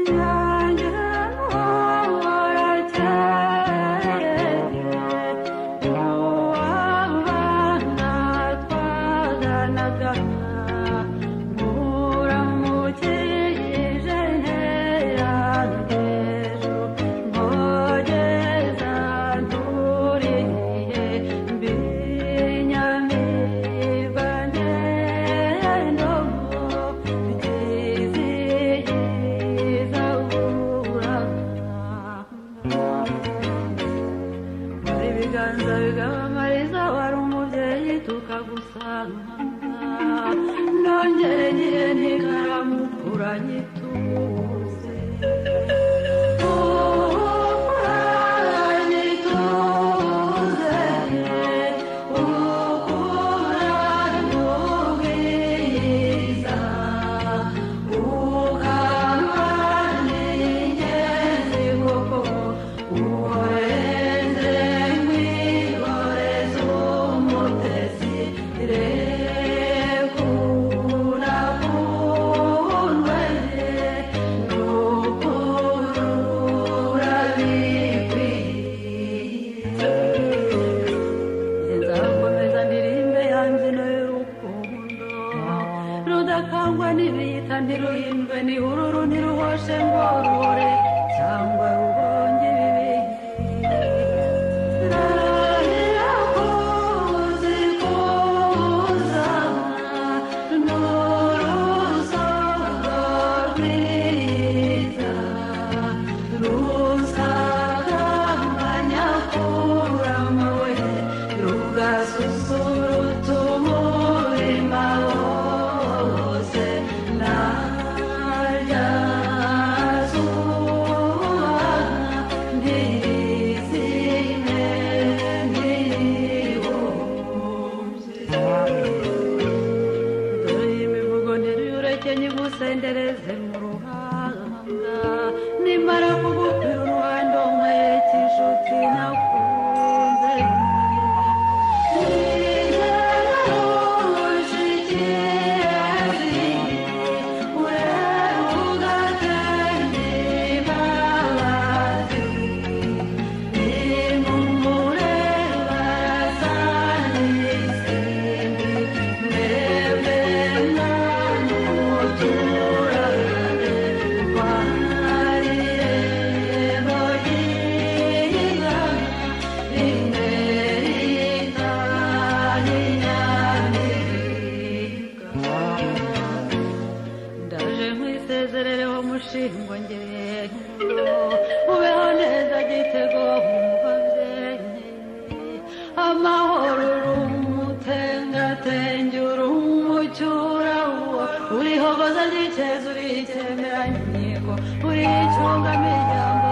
Inyange muhorakeye, uwabana twaganaga muramukije nterangejo mbogeza nturiye mbinyamibwa ngendo tukizihiza uburanga. Wari ibiganza bigabamariza, wari umubyeyi tukagusanga, nongere ngire ntikaramu uranyituze, uranyituze, ukuranye ubwiza, ukaba n'ingenzi koko, urenze nkwihoreze umutesi rekura kundwe nukurura bikwiye. Nzakomeza ndirimbe ya mbyino y'urukundo rudakangwa n'ibiyita, ntiruhindwe n'ihururu, ntiruhoshe ngo ruhore cyangwa rubonge ibibi. Rarahira kuzikuza n'urusogo rwiza rusakabanya kuramawe, rugasusurutsa umurima wose narya zuba ntirizime ntirihumbye. Dore iyi mivugo ntiruyureke nyigusendereze mu ruhanga, nimara kugukwira uruhando nkwereke inshuti nakunze. Ndaje nkwisezerereho mushingo ngendo, ubeho neza gitego umubabyeyi, amahoro uri umutengatenge, uri umucyura, urihogoza ry'icyeza, uri icyemeranyiko, uri icungamiryango.